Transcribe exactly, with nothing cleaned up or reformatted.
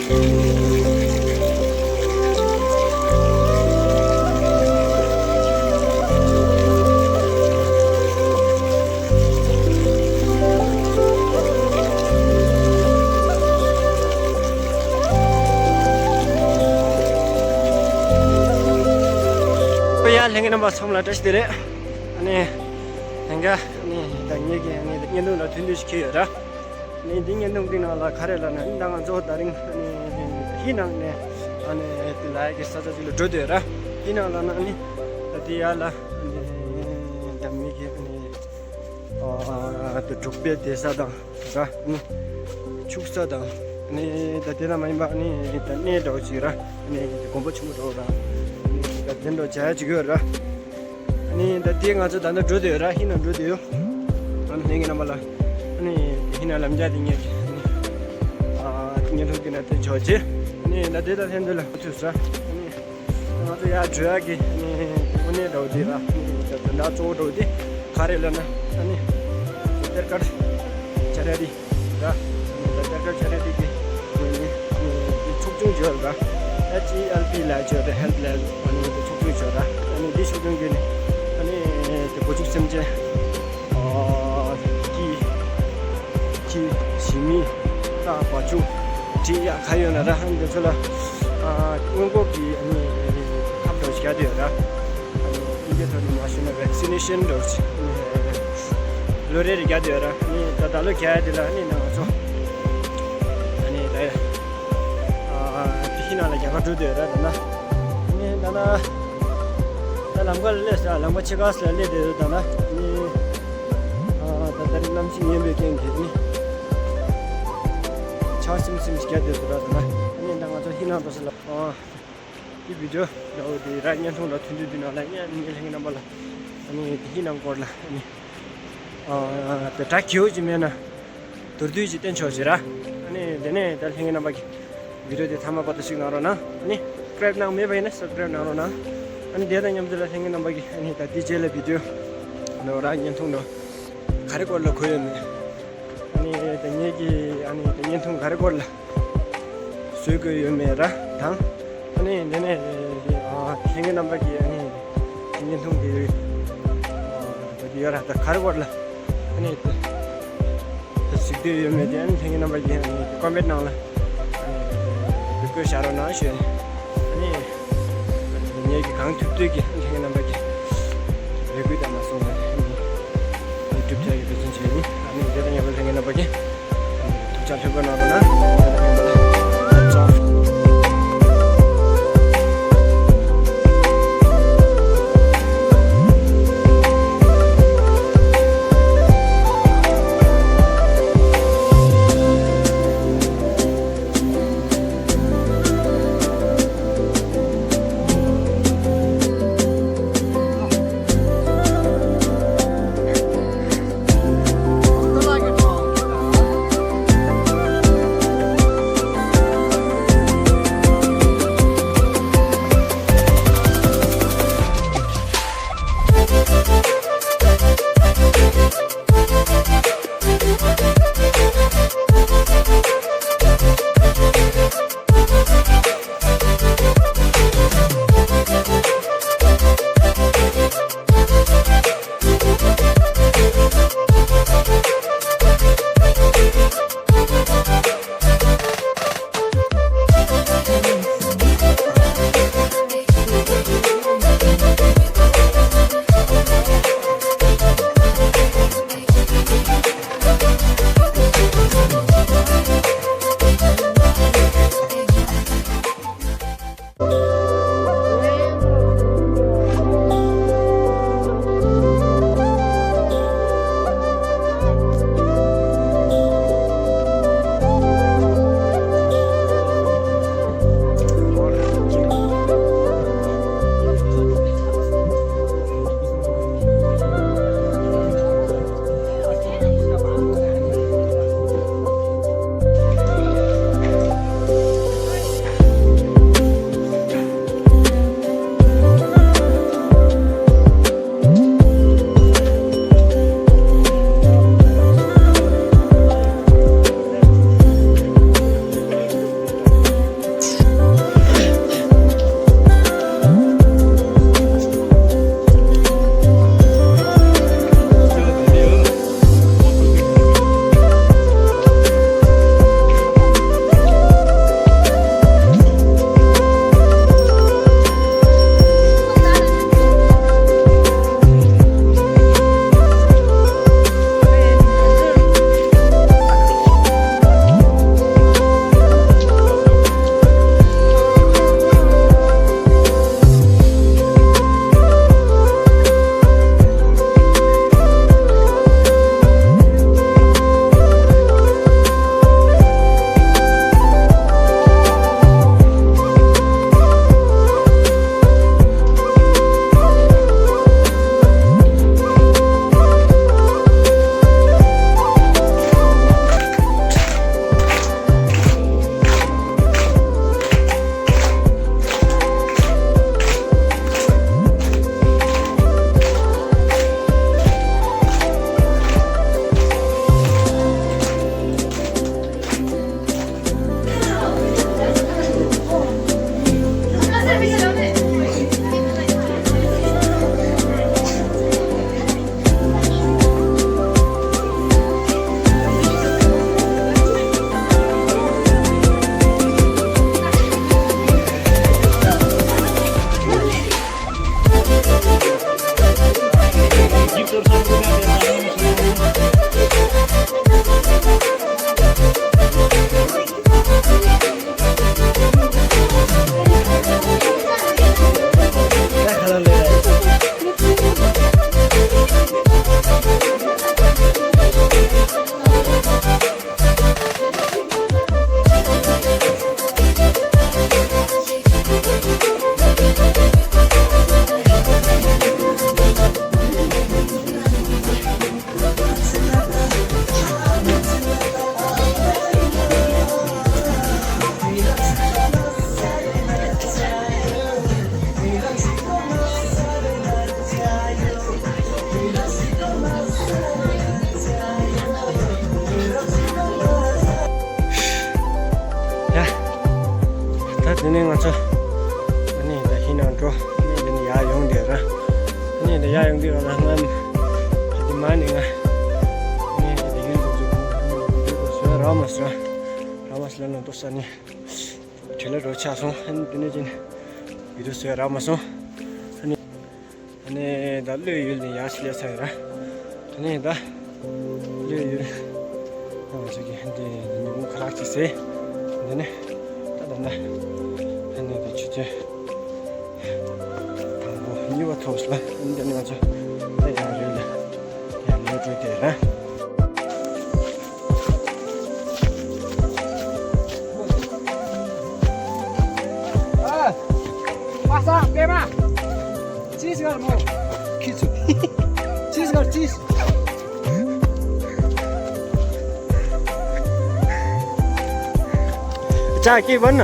ཡ་ལྷན་རྒྱས་རྣམ་པ་ཚང་མ་ལ་བཀྲ་ཤིས་བདེ་ལེགས། ཨ་ནི་ལྷན་རྒྱས་ཨ་ནི་ད་ངེད་ཀྱི་ཨ་ནི་བརྙན་ཐུང་ལ་ཐུགས་འདུན་ཞིག་འཁྱེར་ཡོད་ར། ནི་འདི་བརྙན་ཐུང་འདི་ནང་ལ་ག་རེ་ལབ་ན་ནི་ད་ང་ཚོ་ད་རིང་ཨ་ནི་ཧི་ནང་ནས་ཨ་ནི་དེ་ལ་ཡ་གི་ས་ཆ་ཅིག་ལ་འགྲོ་འདོད་ར། ཧི་ནང་ལབ་ན་ཨ་ནི་ད་དེ་ཡ་ལ་ཨ་ནི་ད་མི་གི་ཨ་ནི་ཨ་དེ་འབྲོག་པའི་བསྡད་ས་དང་ར་ཨ་ནི་ཕྱུགས་ས་དང་ཨ་ནི་ད་དེ་ན་མ་ཡིན་པ་ཨ་ནི་ད་གནས་འདྲ་བོ་ཅིག་ར་ཨ་ནི་དགོན་པ་ཆེན་པོ་འདྲ་བོ་ར་ཨ་ནི་ད་དེ་འདྲ་བྱ་ཡ་ཅིག་ཡོད་ར། ཨ་ནི་ད་དེ་ང་ཚོ་ད་ལྟ་འགྲོ་འདོད་ཡོད་ར། ཧི་ནང་འགྲོ་འདོད་ཡོད། ཨ་ནི་ལྷན་རྒྱས་རྣམ་པ་ལ་ཨ་ནི་ཧི་ནང་ལམ་རྒྱག་དེ་ཉེ་ཨ་ནི་ཨ་དེ་ཉེ་ཐུག་དེ་ན་དེ་ཆོག་ཅེ། ཨ་ནི་ད་དེ་ད་ལྷན་འདི་ལ་ཐུག་ས། ཨ་ནི་ང་ཚོ་ཡར་འགྲོ་ཡག་གི་ཨ་ནི་དངོས་གནས་འདྲ་བོ་དེ་ར། ཨ་ནི་ད་ད་གཙོ་བོ་འདྲ་བོ་དེ་ག་རེ་ལབ་ན་ཨ་ནི་གཏེར་ཁ་ཆ་ར་རི། ར། ད་ལྟ་ཆ་རེ་དེ་གི་ཚོགས་ཆུང་བརྗོད་ར། H E L P ལ་བརྗོད་ར། Help ལ་ཨ་ནི་ཚོགས་ཆུང་བརྗོད་ར། ཨ་ནི་འདི་ཚོགས་ཆུང་གི་ནི་ཨ་ནི་དེ་གོ་ཆུག་སེམས་ཅན་ཨ་ཀི་ཀི་ཞི་མི་རྟ་བ་ཕྱུགས་བྲིས་ཡ་ག་ཡོད་ན་ར། ཨ་ནི་འདི་ཚོ་ལ་ཨ་སྔོན་འགོག་གི་ཨ་ནི་ཁབ་ཏོ་ཞིག་ཡོད་ར། ཨ་ནི་ཨིན་ཇི་ཐོག་ནས་མ་ཞུས་ན་བེག་སི་ནེ་ཤན་འདྲ་བོ་ཅིག་ལོ་རེ་རེ་རྒྱག་དུས་ར། ཨ་ནི་ད་ད་ལོ་རྒྱག་ཡ་དེ་ལ་ཨ་ནི་ང་ཚོ་ཨ་ནི་ད་ཨ་དེ་ཧི་ནང་ལ་རྒྱག་ག་འགྲོ་དུས་ར། ད་ན་ཨ་ནི་ད་ན་ད་ལམ་ཁ་ལ་སླེབས་ས། ལམ་ཁ་ཕྱེད་ཀ་ལ་སླེབས་དུས་ད་ན་ཨ་ནི་ཨ་ད་ད་རིང་གནམ་གཤིས་ཉེན་པོའི་རྐྱེན་གྱིས་ཨ་ནི་ཆར་སིམ་སིམ་ཞིག་རྒྱག་དུས་ར། ད་ན་ཨ་ནི་ད་ང་ཚོ་ཧི་ནང་འགྲོ་ས་ལ་ཨ། དེ་བི་ཌི་ཡོ་འདྲ་བོ་དེ་ར་བརྙན་ཐུང་ལ་ཐུང་ཐུང་དེ་ནང་ལ་ཡང་ངའི་ལྷན་རྒྱས་རྣམ་པ་ལ་ཨ་ནི་དེ་ཧི་ནང་སྐོར་ལ་ཨ་ནི་ཨ་དེ་དྲ་གི་ཡོ་ཅི་མེད་ན་མདོར་བསྡུས་ཅིག་བསྟན་ཆོག་ཅིག་ར། ཨ་ནི་དེ་ནས་ད་ལྷན་རྒྱས་རྣམ་པ་གི་བི་ཌི་ཡོ་དེ་མཐའ་མ་བར་དུ་གཟིགས་གནང་རོགས་གནང་། ཨ་ནི་སབ་སི་ཀ་རེབ་གནང་མེད་པ་ཡིན་ན་སབ་སི་ཀ་རེབ་གནང་རོགས་གནང་། ཨ་ནི་དེ་དང་མཉམ་དུ་ལ་ལྷན་རྒྱས་རྣམ་པ་གི་ཨ་ནི་ད་དེ་རྗེས་ལ་བི་ཌི་ཡོ་འདྲ་བོ་ར་བརྙན་ཐུང་འདྲ་བོ་ག་རེ་སྐོར་ལ་གོ་ཡོད་མེད། ཨ་ནི་ད་ངེད་ཀྱི་ཨ་ནི་ད་བརྙན་ཐུང་ག་རེ་སྐོར་ལ་བཟོ་དགོས་ཡོད་མེད་ར་དང་། ཨ་ནི་འདི་ནས་ཨ་ལྷན་རྒྱས་རྣམ་པ་གིས་ཨ་ནི་བརྙན་ཐུང་གི་ཨ་ད་ཡོད་ར། ད་ག་རེ་སྐོར་ལ་ཨ་ནི་ད་གཟིགས་འདོད་ཡོད་མེད་དེ་ཨ་ནི་ལྷན་རྒྱས་རྣམ་པ་གིས་ཨ་ནི་ཀོ་མེན་ནང་ལ་ཨ་ནི་འབོད་སྐུལ་བྱ་རོགས་གནང་ཞུ། ཨ་ནི་ངེད་ཀྱིས་གང་ཐུབ་ཐུབ་ཀྱིས་ལྷན་རྒྱས་རྣམ་པ་གི་རེ་སྐུལ་དང་མ་སོང་བ་ནི་ཡུ་ཊུབ་ཆེ་ནལ་གྱི་འབད་བརྩོན་བྱས་ཡིན། ཨ་ནི་དེ་དང་མཉམ་དུ་ལྷན་རྒྱས་རྣམ་པ་གི་ཐུགས་ཅག་ལྷོད་པོ་གནང་རོགས་གནང་། ཡ། ད་དེ་ནས་ང་ཚོ་ཨ་ནི་ད་ཧི་ནང་འགྲོ། ཨ་ནི་དེ་ནས་ཡར་ཡོང་དེ་ར། ཨ་ནི་ད་ཡར་ཡོང་དེ་ར་ང་ཕ་དེ་མ་ནི་ང་ཨ་ནི་ད་ཡུལ་དུ་འཛུགས་ཡུལ་དུ་བཟོས་ར་མ་སོང་། ར་མ་སོང་ལ་ན་ཏོ་ས་ནི་བྲེལ་ལ་རོ་ཆགས་སོང་། ཨ་ནི་དེ་ནས་ཅིན་ཡུལ་དུ་བཟོས་ར་མ་སོང་། ཨ་ནི། ཨ་ནི་ད་ཀླུའི་ཡུལ་ནས་ཡར་སླེབས་ཚར་ཡོད་ར། ཨ་ནི་ད་ཀླུའི་ཡུལ་ང་ཚོ་གི་འདི་ཉིན་གུང་ཁ་ལག་ཅིག་བཟས། འདི་ནས་ད་ད་ད་ཨ་ནི་ད་ཆུ་ཚོད་དང་པོ་གཉིས་པ་ཐོག་ལ། ཨ་ནི་འདི་ནས་ང་ཚོ་ད་ཡར་རི་ལ་ཡར་ལོག་འགྲོ་དེ་ར། ཨ། པ་སངས་པད་མ། ཅིས་གར་མོ། ཁྱི་ཚུ། ཅིས་གར་ཅིས། ཅག་གི་བར་ན།